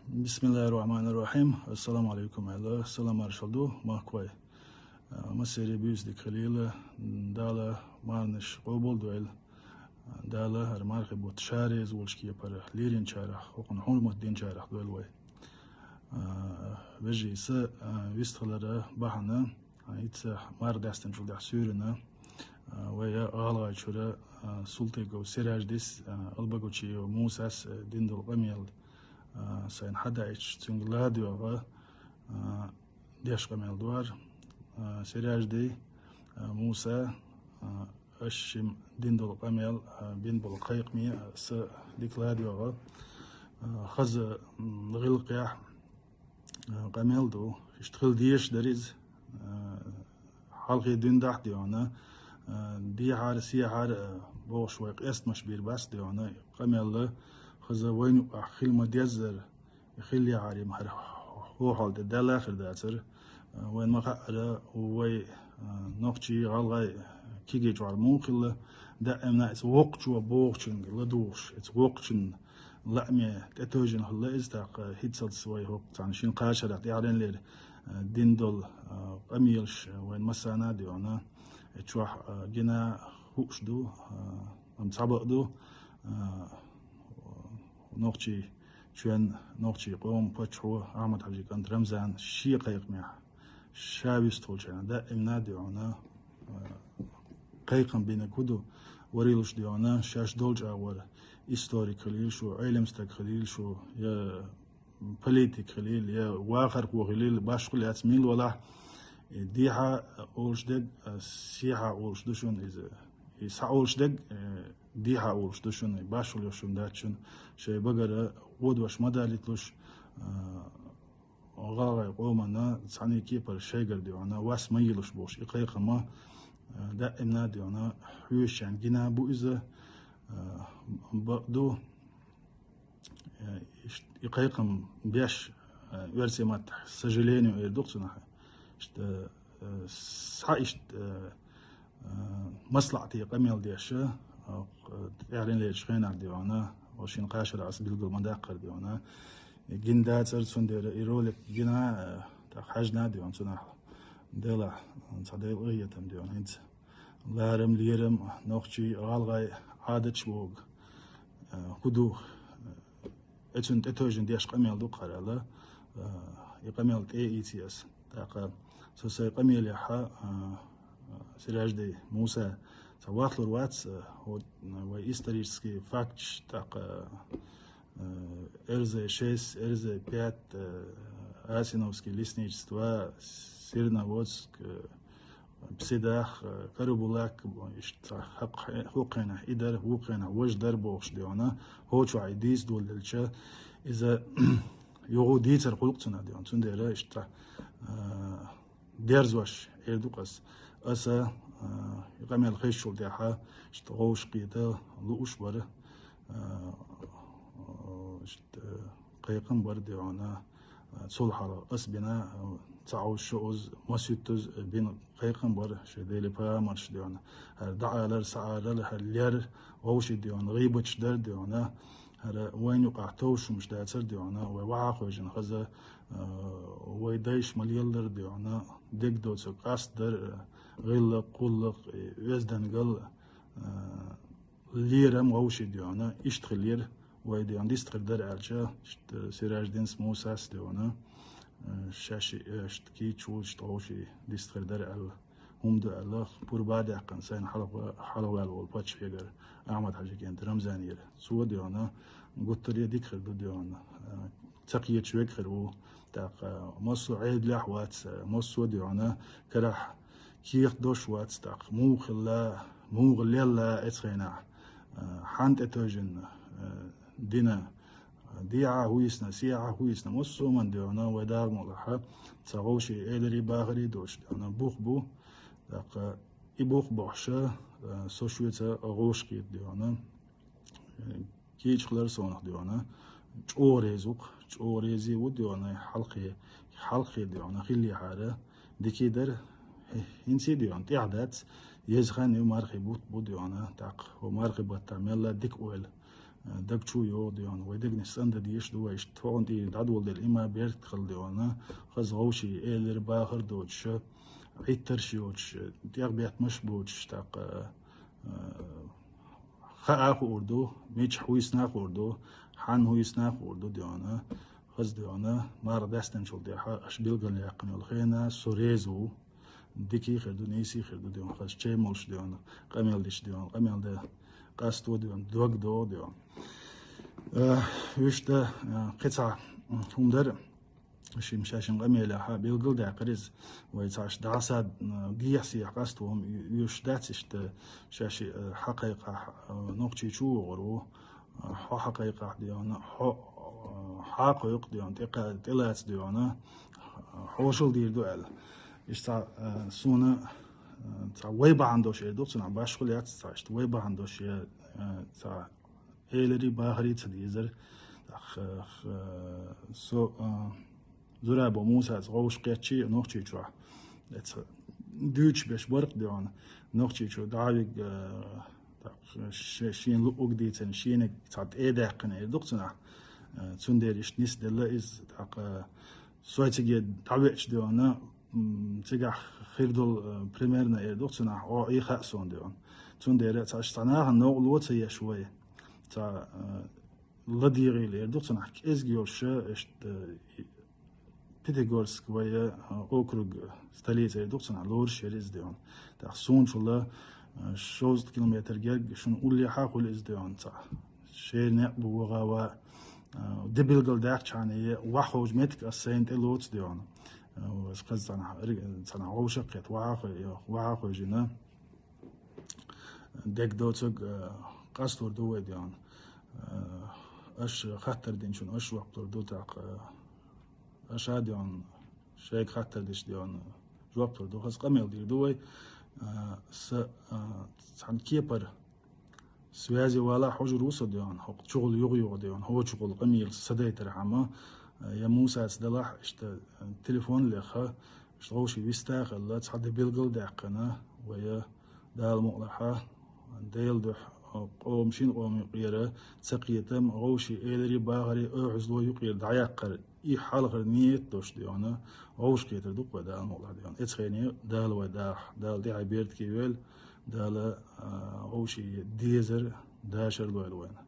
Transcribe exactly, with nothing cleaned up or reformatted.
Бисмиллахир-рахманир-рахим. Ассаламу алейкум, аьлла. Салам маршал ду, махкой. А, массери буьйса дика хилийла, Дала марнаш къобал дойла. Дала хӀара мархий бутт ша реза волча кепара леринчарах, хӀокхунна хьурмат динчарах дойла вай. А, вежарий, са, а, вистхилара бахьана, а, ицца марха даьстанчул тӀехьа суьйрана, а, вай гӀалгӀайчура, а, Султыгов Сираждис, а, Албогачиев Мусас, а, дина дола къамел, а, сайна хьадаьча, цуьнга ладоьгӀа, а, деш къамел ду хӀара. А, Сиражди, а, Муса, а, аша шимма дина дола къамел, а, бина бола кхайкхаме, а, са дика ладоьгӀа. А, хаза, м, гӀиллакхехь, а, къамел ду. Иштта хила дезаш дара иза. А, хьалхе дуьйна дахьа, дий хьона, а, дехьара, сехьара, а, бохуш вай къестамаш бийр бац, дий хьона, къамел хаза вайна юкъахь хила ма-деззара, хиллехьара-м хӀара хьо-, хьо-, хьол тӀе даьлла хир дацара. А, вайна ма-хаъара, вай, а, нохчий, гӀалгӀай кегий чохь муха хилла, даимна иза воккхачо бохучуьнга ладугӀуш, иза воккхачун лааме тӀетевжина хилла иза, тӀаккха хӀинццалц вай хӀокху цхьана шина-кхаа шарахь тӀаьхьаренлера, а, дина дола, а, къамелаш, а, вайн массарна а, дий хьона, и чохь, а, гина хууш ду, а, амма цхьа бакъ ду, а, Нохчийчоьнан, нохчийн къоман паччахьо Ахьмад-Хьаьжин кӀант Рамзана шен кхайкхамехь, ша вистхулчарна даимна, дий хьона, а, кхайкхам бинарг хӀун ду, варелаш, дий хьона, шаьш долчу агӀор историк хилийла шу, Ӏелам стаг хилийла шу, я политик хилийла, я вахархо хилийла, башхо лаьцна мила валахь, и дехьа олуш дерг, а, сехьа олуш ду шуна иза. И схьа олуш дерг, э, дехьа олуш ду шуна, и башхо лоьхуш шуна дац шуна, шайн багара водош ма далийталуш, а, гӀалгӀай къоманна цхьана кепара шайгара, дий хьона, вас ма йилуш бохуш, и кхайкхам, а, даимна, дий хьона, хьоьжучарна гина бу иза, а, бакъ ду, э, ишт-, и кхайкхам беш, э, оьрсийн маттахь, к сожалению, эр ду-кх цунах. Иштта, э, схьа иштта, э, э, маслаӀате къамел деш, э, тӀаьхьаренлерчу хенахь, дий хьона, вай шина-кхаа шарахь аса билгал ма-даккхара, дий хьона, гина дацара, цундела и ролик гина, э, тӀаккха хьаьжна, дий хьона, цунах делахь, цхьа Делан къинхетам, дий хьона, хӀинца. Ларам, лерам, нохчий, гӀалгӀай Ӏадаташ боху, э, хӀун ду, э, оцунна тӀетевжина деш къамел ду-кх хӀара аьлла, э, и къамел тӀе а ийци аса. ТӀаккха со сайн къамелехь, э, Сиражди Муса, сан вахлур вац, э, хӀо-, вай исторический факташ, тӀаккха, э, Р З шесть, Р З пять, э, Асиновский лесничество, Серноводск, э, Псидах, э, Карабулак, иштта хӀокху хенахь и дара, вукху хенахь важа дара бохуш, дий хьона, хӀокху чохь и дийца доладелча, иза юха дийцар хуьлу-кх цунах, дий хьона. Цундела иштта, э, дерзош эр ду-кх ас. Аса, а, и къамел хезчул тӀаьхьа, иштта вовшахкхета лууш бара, а, иштта кхайкхам бара, дий хьона, а, цул хьалха ас бина, а, ца Ӏовшуш шозза, масийттазза бина кхайкхам бара, шен Делан пайхамарш, дий хьона. ХӀара дӀаалар, схьаалар, хӀара лер, вовший, дий хьона, гӀийбаташ дар, дий хьона, хӀара вайна юкъахь товш хӀумаш дацар, дий хьона, вай вахьа хевшина хаза, а, вай дайша ма-леллара, дий хьона, дегдоцург къастдар, гӀиллакх, гӀуллакх, и оьздангалла, а, лерам вовший, дий хьона, иштта хилира, вай, дий хьона, дистхир дара аьлча, иштта Сираждинс Мусас, дий хьона, а, шаьш, а, иштта кийча ву, иштта вовший дистхир дара аьлла. ХӀума ду аьлла, пурба а даьккхина, сайна хьалха-, хьалхаваьлла волу паччахьегара Ахьмад-Хьаьжин кӀант Рамзанера. Цо, дий хьона, гуттаре а дика хир ду, дий хьона, а, ца кхеташ верг хир ву. ТӀаккха массо а Ӏедалехь вац, массо а, дий хьона, карахь кехат дош вац, тӀаккха муха хилла, муха лелла оцу хенахь, а, хьанна тӀетевжина, а, дина, дехьа хӀун йисна, сехьа хӀун йисна, массо а хӀуманна, дий хьона, вай дагӀма лахьа, цхьа вовший эларий, бахарий доцуш, дий хьона, бух бу. ТӀаккха и бух бохьуша, а, со шуьца гӀовшахкхета, дий хьона, кийча хилар сонах, дий хьона, чӀогӀа реза ву-кх, чӀогӀа реза ву, дий хьона, хьалхе, хьалхе, дий хьона, хиллехьара, дика дара, хӀинца, дий хьона, тӀехь дац, еза хан ю, мархий бутт бу, дий хьона, тӀаккха хӀо мархий баттахь мелла дика ойла, даг чу йогӀу, дий хьона, вай дегнаш цӀандан дезаш ду вай, иштта хӀокхунна тӀера дӀадоладелла иман беркат хила, дий хьона, хаза вовший, элира бахар доцуш, Ӏиттарш йоцуш, тӀехбеттамаш боцуш, тӀаккха, а, хаа хуур ду, мичахь хӀуьйсина хуур ду, хьанна хӀуьйсина хуур ду, дий хьона, хаза, дий хьона, марха даьстинчул тӀаьхьа аша билгалъяьккхина йолу хенахь со реза ву. Дика а хир ду, нийса а хир ду, дий хьона, хаза чай молуш, дий хьона, къамел деш, дий хьона, къамел де къасто, дий хьона, дог догӀу, дий хьона. Э, вуьшта, э, кхин цхьа, м, хӀума дара, шимма шаьшшинна къамелехь билгалдаьккхира иза. Вай цхьа аша дӀасад, э, гехьа-сехьа къасто хӀума оьшуш дац иштта, шаьш, э, хьакхайкхахь, э, Нохчийчу вогӀур ву. Хьо хьакхайкхахь, дий хьона, хьо, э, хьакхойкху, дий хьона, тӀекха-, тӀелаца, дий хьона, хьошалла дийр ду аьлла. Иштта цхьа, э, суна, э, цхьа вай бахьана долуш эр ду-кх цунах, башхо яц цхьа, иштта вай бахьана долуш я, э, цхьа элира, бахара ца дезара. ТӀаккха, э, со, э, Зурабов Мусаца вовшахкхетча Нохчийчохь, эца дуьйцуш берш бара-кх, дий хьона, Нохчийчу дӀа а вига, э, тӀаккха ше-, шена луъург дийцина, шениг цхьа тӀе а даьккхина эр ду-кх цунах. Э, цундела иштта нисделла иза, тӀаккха со цига дӀавеача, дий хьона, м, цигахь хир долу, э, примерно эр ду-кх цунах, о, и хаьа суна, дий хьона. Цундела цхьа, цхьа нахана новкъарло ца еш вай, цхьа, э, ладегӀийла эр ду-кх цунах, кӀезиг йолуш, иштта, э, Пятигорск вай, э, округ столица эр ду-кх цунах, лоруш яра иза, дий хьона. ТӀаккха суна чул, э, шовзткъа километр герга шуна уллехьа хуьлу иза, дий хьона, цхьа. Шера некъ бу вогӀа-ваха, э, де билгалдаьккхича хьуна, ваха ховчу меттиг ас сайна тӀе лоцу, дий хьона. Э, ас хаза цхьанхьа, цхьанхьа вовшахкхетта, ваха хо-, ваха ховшийна. Дегдоцург, э, къастор ду вай, дий хьона. Э, аша хаттар динчунна аша жоп лур ду, тӀаккха, э, аша, дий хьона, шайга хаттар дича, дий хьона, жоп лур ду. Хаза къамел дийр ду вай. Э, са, э, цхьана кепара связе вала хьожур ву со, дий хьона, хӀокху чухула юха-юха, дий хьона, хӀокху чухула къамелаш ца дайтархьама, э, я Мусаца делахь, иштта, э, телефон лехха, иштта вовший вист а хилла, цхьа де билгалдаьккхина, вай, Дала мукъалахь, Делан дуьхьа, къоман шина къоман юкъера цакхетам, вовший элира, бахара, оьгӀазло юкъера дӀаяккхар, и хьалхара ниет долуш, дий хьона, вовшахкхетар ду-кх вай, Дала мукъалахь, дий хьона. Эцу хене Дала вай даха, Дала тӀаьхье беркате йойла, Дала, а, вовшийн дезар дашар лойла вайна.